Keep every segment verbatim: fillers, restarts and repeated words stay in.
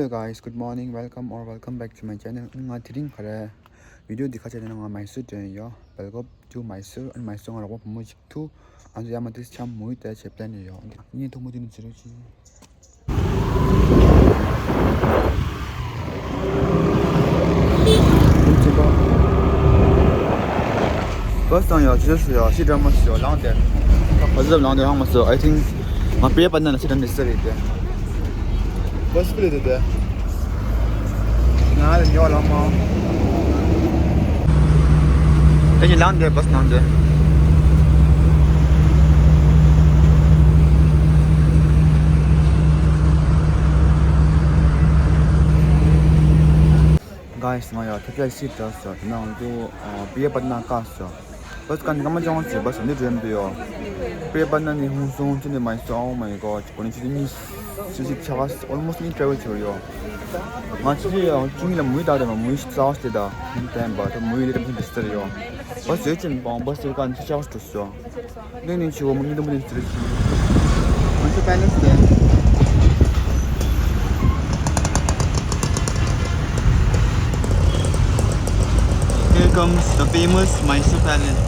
Hello guys, good morning, welcome or welcome back to my channel. ང་དེ་རིང་ག་རེ་video འདི་ག་ཅེ་ན་ང་མའི་སུར་འགྲོ་ཡིན་ཡོད། Belgaum to Mysore and Mysore ང་རོགས་པ་བུ་མོ་གཅིག་ཐུག་ཨ་ཚོ་ཡ་མ་དེ་ཆམ་མུའུ་དེ་ཆེ་པླེན་ཡོད་ཡོད། ངས་ཐུག་མུ་དེ་ནི་ཚུར་ཅི། བྷ་སི་དང་ཡོད་ཅི་སུ་ཡོད་ཤི་འགྲོ་མ་སུ་ཡོད་ལངས་ཏེ། ཁ་ཁ་ཟབ་ལངས་ཏེ་ཧང་མ་སུ། I think ང་པེ་པ་ན་ལ་ཤི་འགྲོ་མི་སུ་རེད་དེ། བྷ་སི་ཕུལ་དེ་དེ། ང་ལ་ཉོ་ལ་མ། ད་ཅི་ལངས་ཏེ་བྷ་སི་ནང་དེ། Guys, ང་ཡ་ཐབས་ཤེས་ཤིག་བྲིས་སོ། དེ་ནང་དུ་པི་ཡ་པ་ན་བཀག་སོ། བྷ་སི་ཀ་ནི་ཀ་མ་ཅང་སི་བྷ་སི་འདི་འགྲོ་ཡམ་དུ་ཡོད། པི་ཡ་པ་ན་ནི་ཧུང་སུང་ཅི་ནི་མ་སོ། Oh my god. གོ་ནི་ཆུ་ཚོད་གཉིས་ཆུ་ཚོད་ཆ་ག་almost གཉིས་travel བྱས་ཡོད། ང་ཆུ་ཚོད་ཡང་བཅུ་གཉིས་ལ་མུའུ་ད་དེ་མ་མུའུ་ཤི་ཙའོ་སྟེ་ད་ནི་ཏན་པ་ད་མུའུ་ལི་རབ་ཏུ་འདི་སྟེར་ཡོད། བྷ་སི་ཡོད་ཅིན་པང་བྷ་སི་ཀ་ནི་ཆུ་ཆ་ག་འགྲོ་སོ། ནི་ནི་ཆུ་བོ་མུ་ནི་དུ་མུ་ནི་སྟེར་ཅི། Mysore Palace དེ། Here comes the famous Mysore Palace.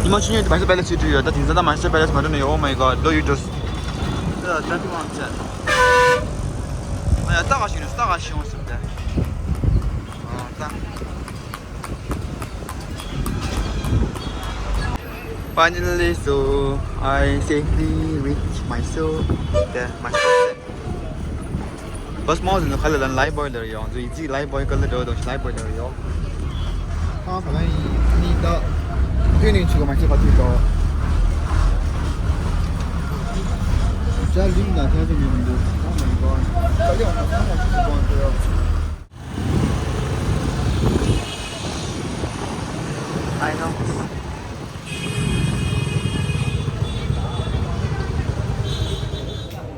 ཉི་མ་ཆུ་ཉོས་ཏེ་Mysore Palace ཞིག་འགྲོ་ཡོད། ད་དེང་སང་ད་Mysore Palace མ་འགྲོ་ནས། Oh my god, do you just. ད་traffic ཝང་ཆད། ཨ་ཡ་ལྟ་ག་ཞིག་ནས་ལྟ་ག་ཞིག་འོང་ཟེར་ཏེ། ཨ་ད། Finally, so I safely reach Mysore. ད་Mysore བྷ་སི་མོ་ཟིན་ཁ་ལ་ལན་ལའི་བོའི་ལར་ཡོང་། ཛུ་ཡི་ཛི་ལའི་བོའི་ཀ་ལ་འགྲོ་དང་ལའི་བོའི་ལར་ཡོང་། ཨ་ཁ་ལ་ཡིན་ནི་ད་དུས་ནས་ཆུ་ག་མ་ཆེ་བ་དུས་དོ། ཇ་ལིང་ན་ཐལ་དུ་མི་འདུག Oh my god. ད་ལེ་ཨོ་ན་ས་མ་ཆུ་ག་འདུག I know.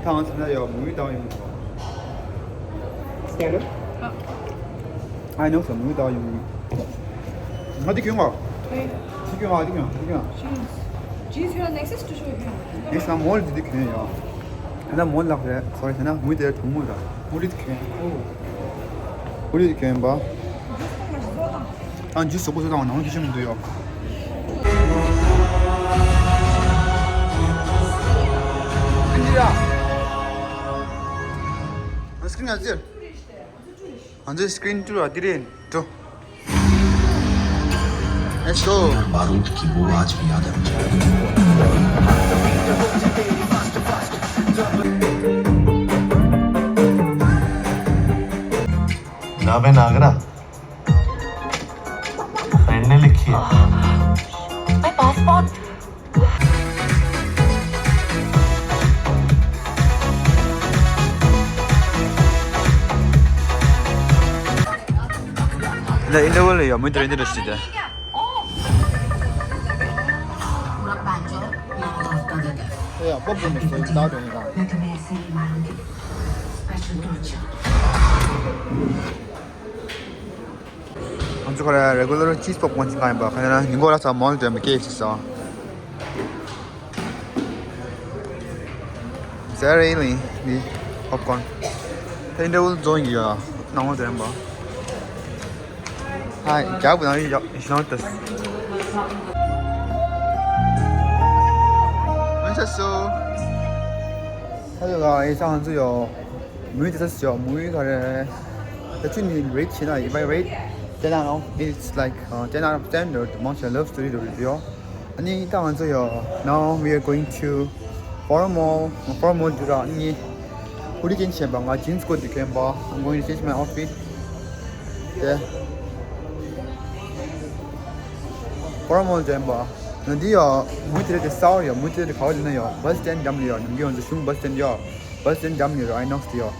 ཁང་ཚན་ལ་ཡོད་མུའུ་དང་ཡོང་། Scanner? I know some མུའུ་དང་ཡོང་། ང་འདི་གྱོན་བ། ཧེ། འདི་གྱོན་བ་འདི་གྱོན་འདི་གྱོན། Jeans. Jeans here next to show here. Next ང་མོལ་འདི་གྱོན་ཡོད། ད་མོལ་ལག་རེད། Sorry ཟེར་ན་མུའུ་དེར་གྲུང་མོ་ར། མུའུ་རིད་གྱོན། ཨོ། མུའུ་རིད་གྱོན་པ། ཨ་ཇུས་སོག་པོ་བཟོ་དང་ནང་གི་ཤི་མི་འདུག་ཡོ། འདི་ར། ཨ་སི་ཀྲིན་ང་ཚོའི། ང་ཚོའི་སི་ཀྲིན་ཊུར་ར་འདི་རེད་འགྲོ། Let's go. बारूद की बू आज भी याद है मुझे। जनाबे नागरा, फ्रेंड ने लिखी है। My passport. ལ་ཨིན་ཊར་ཝེལ་ལ་ཡོད། མུ་དེ་རེད་འདི་རེད་ཟེར་ཏེ། ཡ་པོ་པོ་ནི་སོ་ཡི་ཏག་ཏག་ཡིན་ག་ང་ཚོ་ཁོ་ར་རེ་གུ་ལར་ཅིས་པོབ་ཀོན་ཅིག་ཡིན་པ། ཁ་ན་ཉིན་གོ་ར་ས་མོལ་དུ་ཡོད་པའི་ཀེག་ཅིག་ཟ། Is that really the popcorn? ད་ཨིན་ཊར་ཝེལ་རྫོང་གི་ཡ་ནང་ལ་དྲན་པ། ཧའི་རྒྱབ་ནང་ཡོད་ཡོད་ཤོང་ཏེ། ང་ཚོ་སོ། ཧེ་ལོ་ག་ཨེ་ས་ང་ཚོ་ཡོད། མུའུ་དེ་ས་ཡོད། མུའུ་ག་རེ། ད་ཆུ་ནི་རེད་ཆེ་ན། If I rate ten out of, it's like, uh, ten out of ten རེད། མང་ཆེ་love story རེད་ཡོད། ཨ་ནི་ད་ང་ཚོ་ཡོད། Now we are going to Forum Mall. Forum Mall འགྲོ་ར། ཨ་ནི་ཧུ་ཌི་ཅན་བྱས་པ། ང་ཇིན་སི་ཀོ་ཊི་གྱོན་པ། I'm going to change my outfit. དེ་Forum Mall འགྲོ་ཡིན་པ། ང་འདི་ཡོད། མུའུ་དེ་རེད་དེ་སའོ་ཡོད། མུའུ་དེ་རེད་དེ་ག་བ་ལི་ན་ཡོད། བྷ་སི་སི་ཊེན་ཌི་འགྲམ་ལ་ཡོད། ནམ་རྒྱུན་ང་ཚོ་གཞུང་བྷ་སི་སི་ཊེན་ཌི་ཡོད། བྷ་སི་སི་ཊེན་ཌི་འགྲམ་ལ་ཡོད། ཨའི་ནོག་སི་དེ་ཡོད།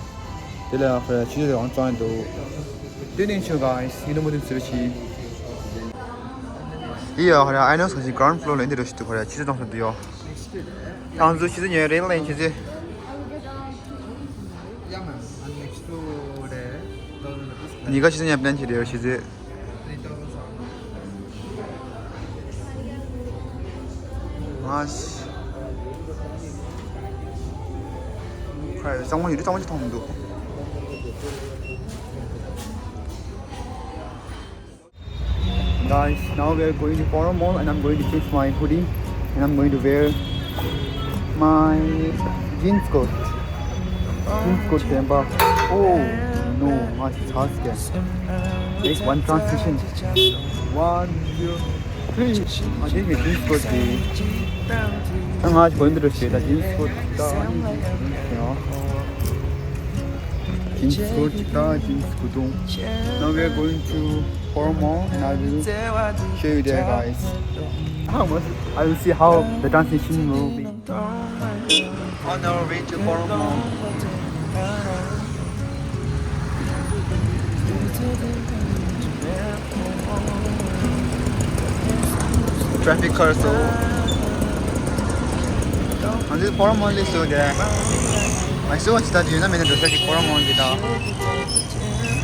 དེ་ལ་ཁོ་ར་ཆུ་ཚོད་རང་བཙོང་ཡོད་འདུག་དེ་ནས་ཆུ་ག་ཡིན་ནོ་མོ་དེ་ཚོ་ཆི། ཡི་ཡ་ཧོ་ར་ཨའི་ནོག་སི་གི་གྷ་རའུན་ཌི་ཕི་ལོར་ལ་འདི་རུ་ཞིག་ཏུ་ཁོ་ར་ཆུ་ཚོད་གཏོང་ས་འདུག་ཡོ། ཁང་ཚུ་ཆུ་ཚོད་ཉལ་རེད་ལ་ཡིན་ཆུ་ཚོད། ཉི་ག་ཆུ་ཚོད་ཉལ་པ་ནས་ཆི་རེད་ཆུ་ཚོད། Three thousand. ཨ་ཤི། ཁ་གཙང་མ་ཡོད་དུས་གཙང་མ་ཅིག་མཐོང་མི་འདུག Guys, now we are going to Forum Mall and I'm going to change my hoodie and I'm going to wear my jeans coat. Jeans coat ལྡན་པ། Oh no, ང་ཚ་སྐད། Take one transition. One, two, three. ང་ཚོའི་jeans coat དེ། ང་ཚོ་གོན་འདི་འདྲ་ཞིག་ད་jeans coat ད་jeans coat ད་jeans coat ད་jeans coat ད། Now we are going to Forum Mall and I will show you there, guys. I will see how the transition will be. On our way to Forum Mall. Traffic ཁར་སོ། ང་ཚོ་Forum Mall ལ་སོ་དེ། ང་སོ་ཅི་ད་དུས་ན་མེད་ན་འགྲོ་ས་ཀྱི་Forum Mall གི་ད།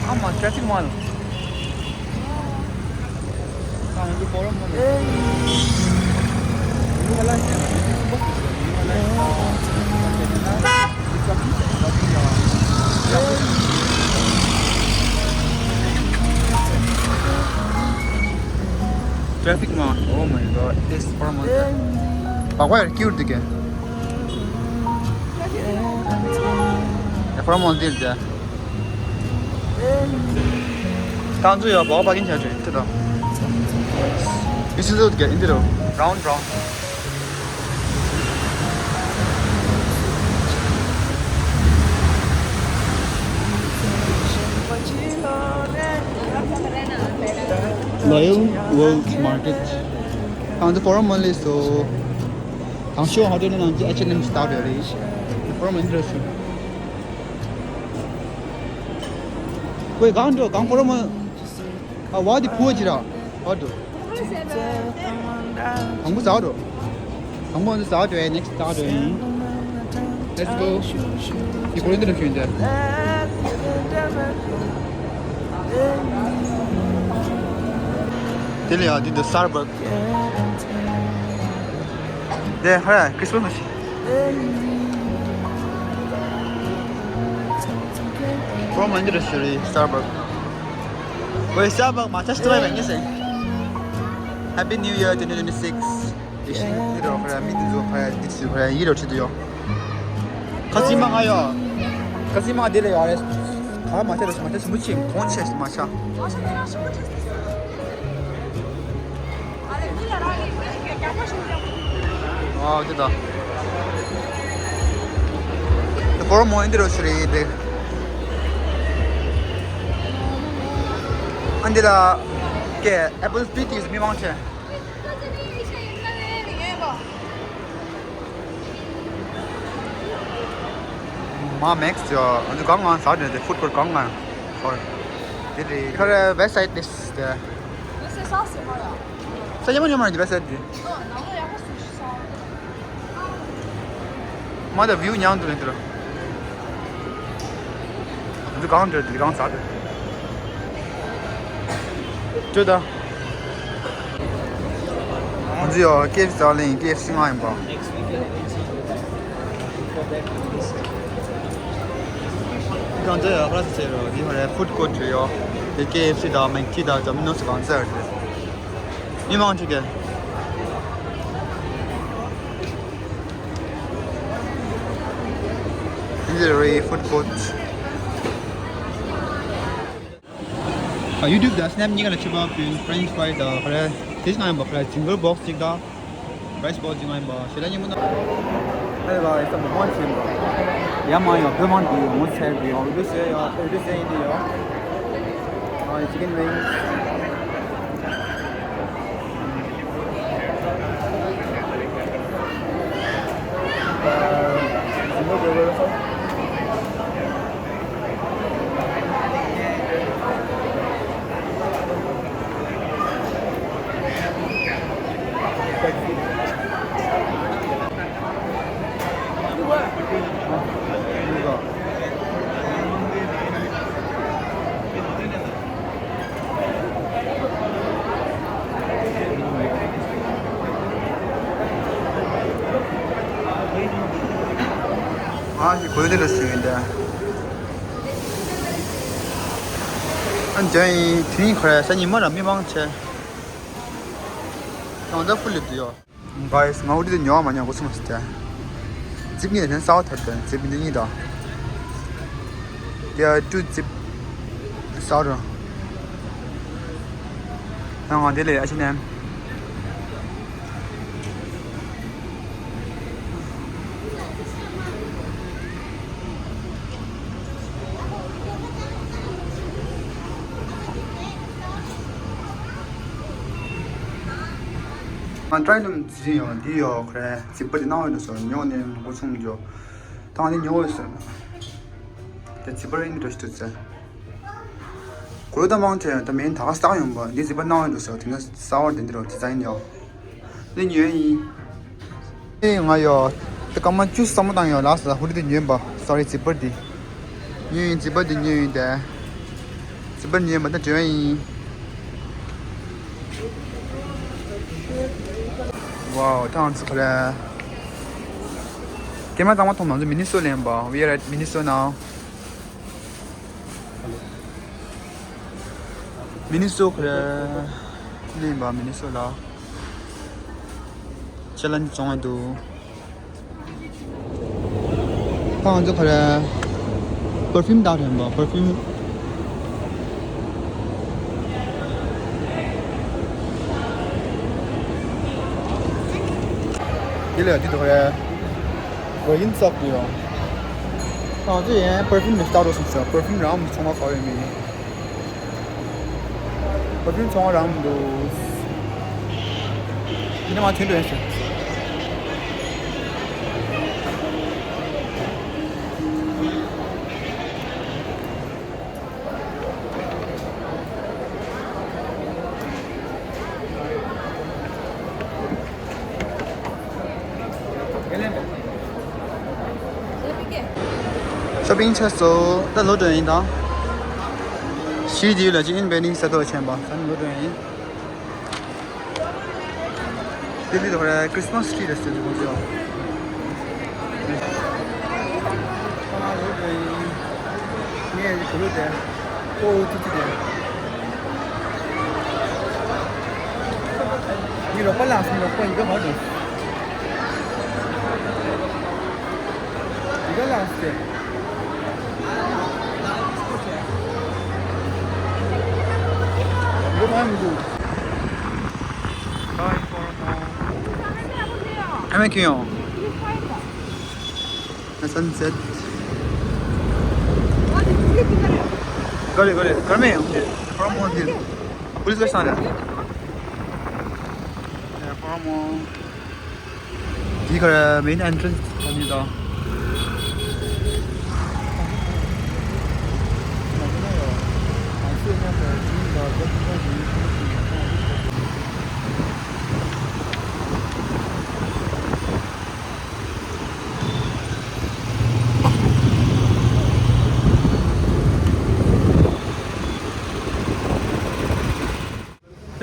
ཨ་མ་traffic མ་ལ། Traffic མ། Oh my God, this Forum Mall. བག་པ་ཡར་སྐྱུར་འདུག་གས། Forum Mall འདིར་འདུག་ད་ཚོ་ཡོད་པའོ་པ་གིན་ཆ་ཆོད་ཏི་དོ། ཨི་སི་ལོ་ག་ཨིན་དི་རོ་brown brown། Royal World Market. ད་ཚོ་Forum Mall ལ་སོ། དང་ཤོ་ཧོ་ཊེལ་ནང་གི་H and M store རེད། Forum Mall འདི་རེད་ཤོ། ཁོས་གང་འགྲོ་གང་Forum Mall། ཨ་བ་དེ་ཕུ་ཅི་ར་བ་འགྲོ། དང་པོ་ཟ་འགྲོ། དང་པོ་འདི་ཟ་འགྲོ་next ཟ་འགྲོ་ཡིན། Let's go. དེ་ཁོ་འདི་ར་ཁྱོད་འདི། དེ་ལ་ཡ་འདི་འདི་Starbucks། དེ་ཧ་Christmas ཞིག Forum Mall འདི་རེད་ཤི་རེད་Starbucks། ཝེ་Starbucks མ་ཆ་ཤི་ཏུ་བའི་ངེས་སེ། Happy New Year twenty twenty-six། དེ་ཤི་འདི་རོ་ཧ་མི་འདི་ཚོ་ཧ་འདི་ཚོ་ཧ་ཡི་རོ་ཆི་དུ་ཡོ། ཁ་ཅི་མ་ང་ཡོ། ཁ་ཅི་མ་དེ་ལ་ཡོ་རེད། ཁ་མ་ཆ་རེད་མ་ཆ་སུ་མུ་ཆིང་ཁོང་ཆེ་མ་ཆ། ཨ་དེ་ད། དེ་ཕོར་མོ་ཨིན་དི་རོ་ཤི་རེད་དེ། ཨན་དེ་ལ་ཀེ་ཨེ་པལ་སི་ཊི་ཡོད་མི་མང་ཆེ། མ་མེག་སི་ཡོ། ཨ་ནི་གང་ང་ཟ་ནས་དེ་ཕུད་ཀོར་གང་ང་ཧོར། དེ་རེད་ཁ་རེ་བེ་སི་ཊི་དེ་སི་དེ། ས་ཡ་མ་ཉོ་མ་རེད་བེ་སི་ཊི་དེ། མ་ད་བིའུ་ཉང་དུ་ལེན་དུ་ར། འདི་གང་འདྲ་འདི་རང་ཟ་དེ། ཅོ་ད། ང་ཚོ་ཡོ་ཀེ་ཨེཕ་སི་ཟ་ལེན་ཀེ་ཨེཕ་སི་ང་ཡིན་པ། གང་ཚོ་ཡོ་ཧ་ཟེར་རོ་འདི་ཧ་རེ་ཕུད་ཀོར་ཊི་ཡོ། དེ་ཀེ་ཨེཕ་སི་དང་མེག་ཊི་དང་ཛོ་མི་ནོ་སི་གང་ཚོ་ཡོ་རེད། མི་མང་ཅིག་གིས། འདི་རེད་ཕུད་ཀོར་ཊི། ཨ་ཡུ་ཊུབ་དང་སི་ནེབ་གཉིས་ཀ་ལ་ཆུ་བབ་བུན་ཕྲེན་ཆི་ཕ་རའི་དང་ཧ་རེ་དེ་ང་ཡིན་པ་ཧ་རེ་ཇིང་གལ་བོག་སི་གཅིག་དང་རའི་སི་བོལ་གཅིག་ང་ཡིན་པ་ཞེ་ལ་ཉིན་མོ་ན། ཨེ་ལ་ཨེ་ས་མོ་མོ་ཆེན་པོ། ཡ་མ་ཡོ་བོད་མང་དུ་ཡོ་ངོ་ཚ་དུ་ཡོ་འོ་དུ་སེ་ཡོ་འོ་དུ་སེ་ཡིན་དུ་ཡོ། ཨ་ཅི་ཀེན་ཝིང་སི། ཨ་ཅི་གོ་ཡོད་དེ་ལ་ཞུ་ཡིན་ད། ཨ་འཇོན་ཡིན་དེ་རིང་ཁོ་ར་ས་ཉི་མ་ར་མི་མང་ཆེ། ང་ད་ཧྥུ་ལི་དུ་ཡོད། Guys, ང་འུ་ཏི་དེ་ཉོ་བ་མ་ཉོ་གོ་སོང་ཟེར་ཏེ། ཙིབ་གཉིས་ནས་སའོ་ཐར་ཏེ་ཙིབ་འདི་གཉིས་དང་། There are two zip soda. ང་དེ་ལས་ཨ་ཕྱི་ནས། ང་ཏྲའི་ལུམ་ཟིན་ཡོང་འདི་ཡོད་ཁ་རེ་ཙིབ་པ་དེ་ནང་ཡོད་ནས་སོ་ཉོ་ནས་མགོ་ཆུང་འཇོ། ད་ང་དེ་ཉོ་འོས་སོ། དེ་ཙིབ་པ་རེ་ནི་འདྲ་ཞིག་འདུག་ཚེ། གོས་དང་མང་ཆེ་ད་མིན་ད་ག་སྟག་ཡོང་པ་འདི་ཙིབ་པ་ནང་ཡོད་འདུག་ཟེར་བ་དེ་ནི་གསར་བ་དེ་འདི་རུ་ཌི་ཛའིན་ཡོད། འདི་ཉོས་ཡིན། ཨེ་ང་ཡོད། དེ་སྐར་མ་བཅུ་བསམ་བློ་བཏང་ཡོད་ལགས་སོ་ཧུ་ཌི་དེ་ཉོས་པ་སོ་རི་ཙིབ་པ་འདི། ཉོས་ཡིན་ཙིབ་པ་འདི་ཉོས་ཡིན་དེ། ཙིབ་པ་ཉོས་མ་ད་འཇོན་ཡིན། ཝའོ་ད་ང་ཚོ་ཁ་ལ། སྐྱེས་མ་གཙང་མ་མཐོང་ང་ཚོ་མི་ནི་སོ་ལེན་པ། We are at Minnesota now. མི་ནི་སོ་ཁ་ལ་ནས་ཡིན་པ་མི་ནི་སོ་ལ་ཅ་ལན་བཙོང་བ་འདུག་ཁ་ང་ཚོ་ཁ་ལ་པར་ཕིའུམ་དག་རེད་པ་པར་ཕིའུམ། དེ་ལས་དེ་དོ་རེད། རོ་ཡིན་ཙག་ཡོང་། ང་ཚོ་ཡན་པར་ཕིའུམ་མི་ལྟ་རོགས་སོང་ཟེར་པར་ཕིའུམ་རང་མི་ཚོང་བ་ག་བའི་མི། པར་ཕིའུམ་ཚོང་བ་རང་མི་འདུག་ཡིན་ན་མ་ཐོན་འགྲོ་ཡིན་ཟེར། ཤོ་པིང་ཆ་སོ་ད་ལོ་འགྲོ་ཡིན་དང་། ཤི་དེ་ཡུལ་ལ་ཅི་ཨིན་བེ་ནིང་ས་ཐོག་ཆེན་པ་ད་ནི་ལོ་འགྲོ་ཡིན། དེ་དུས་དོ་ར་ཁྲིས་མ་སི་ཊི་རེ་སི་ཊི་དེ་ཁོང་ཚོ་ཡོད། ཁོང་ལོ་དེ་ངས་གུ་ལུ་དེ་ཨོ་ཙི་ཙི་དེ་ངའི་རོགས་པ་ལངས་སོང་། རོགས་པ་ཡི་གེ་མ་འགྲོ། ཡི་གེ་ལངས་སོང་། ཡི་གེ་མ་མི་འདུག Bye for now. ཨ་མ་ཁྱོད་ཡོང་། Sunset. Got it, got it. Come here. From one here. Police car stand there. Yeah, from one. འདི་ག་རེ་མེན་ཨེན་ཊི་རན་སི་ཨ་ནི་དང་།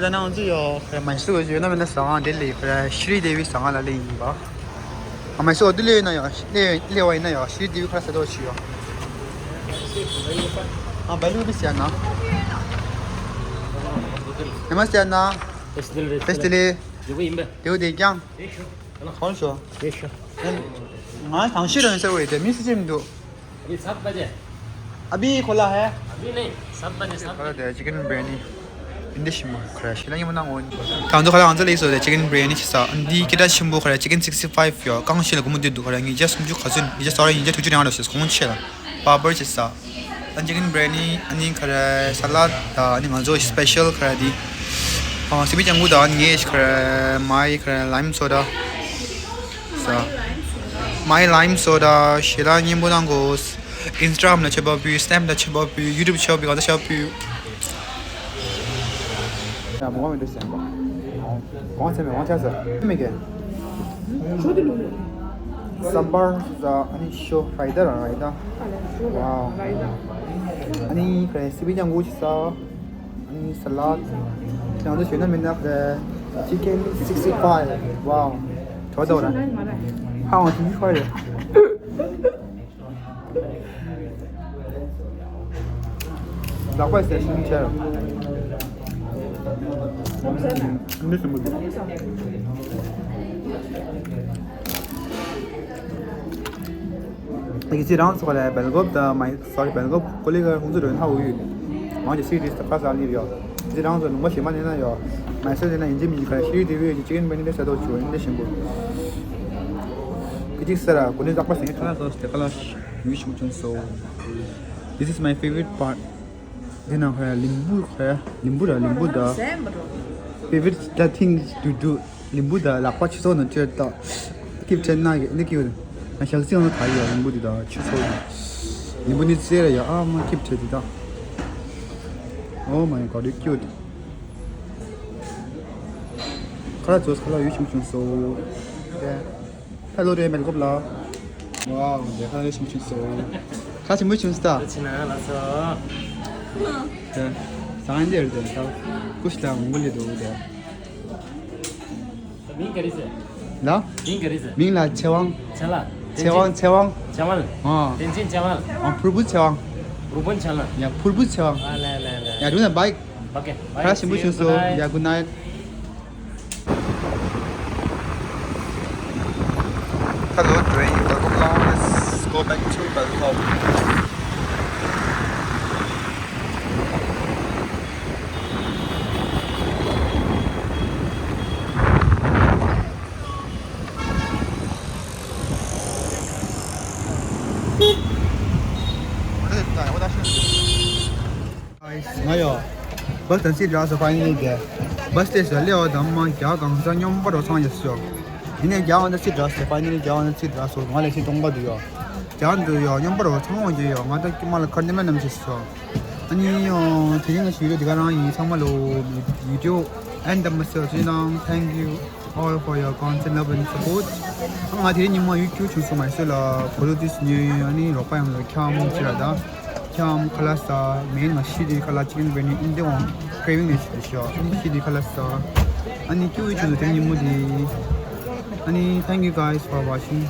ད་ནང་ཚུད་ཡོད། ཁོ་ར་མ་སུ་ཡོད་ན་མེད་ན་ཟ་ཁང་དེ་ལས་ཁོ་ར་ཤྲི་དེ་བི་ཟ་ཁང་ལ་སླེབས་ཡིན་པ། ཨ་མ་སུ་འོ་དེ་སླེབས་ཡོད་ན་ཡང་སླེབས་སླེབས་པ་ཡིན་ན་ཡང་ཤྲི་དེ་བི་ཁོ་ར་ཟ་ཐོག་ཆུ་ཡོད། ཨ་བ་ལུ་བི་སི་ཡ་ན། ཨ་མ་སུ་ཡ་ན། ཕེ་སི་ལི། ཕེ་སི་ལི། དེ་བོ་དེ་ཀྱང་། ཁོང་ཤོ། ང་དང་ཤི་རང་ཟེར་བ་ཡིན་ཏེ་མི་སུ་ཅི་མི་འདུག अभी सब बजे। अभी खोला है। अभी नहीं, सब बजे, सब बजे। ཁ་ལ་དེ་ཅི་ཀན་བི་རི་ཡ་ནི། ཨིན་དི་ཤི་མ་ཁ་ལ་ཤི་ལ་ཉི་མ་ནང་འོན། ད་ང་ཚོ་ཁ་ལ་ང་ཚོ་ལེགས་སོ་དེ་ཅི་ཀན་བི་རི་ཡ་ནི་ཅི་ས། འདི་སྐད་གྲགས་ཆེན་པོ་ཁ་ལ་ཅི་ཀན་སིག་སི་ཕའིབ་ཡོད། རྐང་ཤི་ལ་སྒོར་མོ་འདི་འདུག་ཁ་ལ་ཉིས་བརྒྱ་སུམ་ཅུ་ག་ཚོད་ཉིས་བརྒྱ་སོ་རེ་ཡང་ཉིས་བརྒྱ་དྲུག་ཅུ་རེ་ཡང་ལོ་ཞེས་གོང་ཆེ་ལ། པ་པར་ཅི་ས། ཨ་ཅི་ཀན་བི་རི་ཡ་ནི་ཨ་ནི་ཁ་ལ་ས་ལད་དང་ཨ་ནི་ང་ཚོ་སི་པེ་ཤལ་ཁ་ལ་འདི། ཨ་སི་པི་ཅང་གུ་དང་ཨ་ནི་ངས་ཁ་ལ་མའི་ཁ་ལ་ལའིམ་སོ་ཌ། ས། མའི་ལའིམ་སོ་ཌ་ཞེ་དྲག་སྙན་པོ་གནང་གོ། ཨིན་སི་ཊ་གྷ་རམ་ལ་ཆད་པ་ཕུལ། སི་ནེབ་ལ་ཆད་པ་ཕུལ། ཡུ་ཊུབ་ཆད་པ་ཕུལ། གང་ལ་ཆད་པ་ཕུལ། ཡ་མོ་མི་འདུག་ཟེར་བ། གང་ཚེ་མེད་དབང་ཆ་ཟེར་མི་གེ། སམ་བར་ཟ་ཨ་ནི་ཤོ་ར་ཡི་ད་ར་ཡི་ད། ཝའོ། ཨ་ནི་ཁ་ལ་སི་པི་ཅང་གུ་ཅི་ས། ཨ་ནི་ས་ལད། ང་ཚོ་ཞོན་ན་མི་ནག་རེད། ཅི་ཀན་སིག་སི་ཕའིབ། ཝའོ། དྲོ་དོ་ར། ཧ་ཝང་ཅི་ཕའིབ་རེད། ལག་པ་ཟེར་ཤིང་ཆར། འདི་ཞིམ་པོ་འདུག་ཡིན་གཅིག་རང་ཚོ་ལ་སྦེལ་ཀོབ་དང་མའི་སོ་རི་སྦེལ་ཀོབ་ཀོ་ལི་ག་ཧུང་ཚུ་རོན་ཧ་འུ་ཡུ། མང་ཆེ་སི་ཏི་ཁ་ས་ལི་ཡོ། ཡིན་གཅིག་རང་ཚོ་ལུང་པ་གཞན་པ་ནས་ན་ཡོ། མའི་སོ་རི་ན་ཡིན་གཅིག་མིན་གཅིག་ཁ་ཤི་ཏི་བི་ཅི་ཀན་བེ་ནི་ཏེ་ས་དོ་ཆུ་ཡིན་ཏེ་ཞིམ་པོ། ཀི་ཅིག་ས་ར་ཀུ་ནི་ཟག་པ་སེང་ཁ་ན་སོ་སྟེ་ཁ་ལ་ཡུ་ཤུ་ཆུན་སོ། This is my favorite part. འདི་ནང་ཁ་ཡ་ལིམ་བུ་ཁ་ཡ་ལིམ་བུ་ར་ལིམ་བུ་ད། Favorite the things to do. ལིམ་བུ་ད་ལག་པ་ཆུ་སོགས་ནང་ཆུ་ད། ཀིབ་ཆེན་ན་གི་ནི་ཀིབ། ང་ཞག་ཚིང་ནང་ད་ཡོད་ལིམ་བུ་འདི་ད་ཆུ་སོགས་ནི། ལིམ་བུ་ནི་ཙེ་ར་ཡ་ཨ་མ་ཀིབ་ཆེ་འདི་ད། Oh my god, you cute. ཁ་ལ་ཙོས་ཁ་ལ་ཡུ་ཆུང་ཆུང་སོ། ཧེ་ལོ་རེ་མེལ་ཀོབ་ལ། ཝའོ། འདི་ཁ་ལ་ཆུང་ཆུང་སོ། ཁ་ཆེན་པོ་ཆུང་སོ་ད། ད་ཕྱི་ན་ལ་སོ། ད་སང་འདིར་དེ་ད་ཀུཤ་ལ་མུ་ལི་དུ་དེ། མིང་ག་རེ་ཟེར། ལ། མིང་ག་རེ་ཟེར། མིང་ལ་ཆེ་ཝང་། ཆེ་ལ། ཆེ་ཝང་། ཆེ་ཝང་། ཆེ་ཝང་། ཨ། ཏན་ཅིན་ཆེ་ཝང་། ཨ། ཕུར་བུ་ཆེ་ཝང་། ཕུར་བུ་ཆེ་ལ། ཡ། ཕུར་བུ་ཆེ་ཝང་། ཨ་ལེ་ལེ་ལེ། ཡ། རུ་ན་བའི། Okay. Bye. ཁ་ཆེན་པོ་ཆུང་སོ། See you. Good night. ཡ། Good night. Hello, train. Welcome along. Let's go back to Bangkok. ང་ཡོ། བཱས་དང་སི་འདྲ་སོ་ཕ་ཡིན་ལས་རྒྱལ། བཱས་སྟེ་ཟ་ལེ་འོ་དམ་མ་རྒྱ་གང་ས་སྙོམས་པ་རོ་ཚང་ཡོད་སོ། ཡིན་ནས་རྒྱ་འོ་ན་སི་འདྲ་སོ་ཕ་ཡིན་ལས་རྒྱ་འོ་ན་སི་འདྲ་སོ་ང་ལས་སི་སྟོང་པ་འདུག་ཡོ། རྒྱ་འདུག་ཡོ་སྙོམས་པ་རོ་ཚང་འོ་རྒྱ་ཡོ་ང་ད་ཀྱི་མ་ལ་ཁར་ནི་མ་ནམ་ཤི་སོ། ཨ་ནི་ཡོ་དེ་རིང་ང་ཞུ་རྒྱུ་འདི་ག་རང་ཡིན། ཚང་མ་ལོ་བི་ཌི་ཡོ་ཨེན་ཌི་དམ་སོ་ཅི་ནང་། Thank you all for your constant love and support. ང་དེ་རིང་ཉི་མ་ཡུ་ཊུབ་བྱུང་སོང་མ་སོ་ལ་གོ་ལུ་ཏིས་ཉེ་ཨ་ནི་རོགས་པ་ཡང་ལ་ཁྱམ་ཅི་ར་ད་ཁྱམ་ཁ་ལ་ས་མེན་ང་ཤི་དི་ཁ་ལ་ཅི་ཀན་བེ་ནི་ཨིན་དེ་ཝང་ཀེ་ཝིང་ནེ་ཤི་དི་ཤོ་ཨ་ནི་ཤི་དི་ཁ་ལ་ས་ཨ་ནི་ཀྱུ་ཡུ་ཊུབ་དེ་རིང་ཉི་མ་དི་ཨ་ནི། Thank you guys for watching.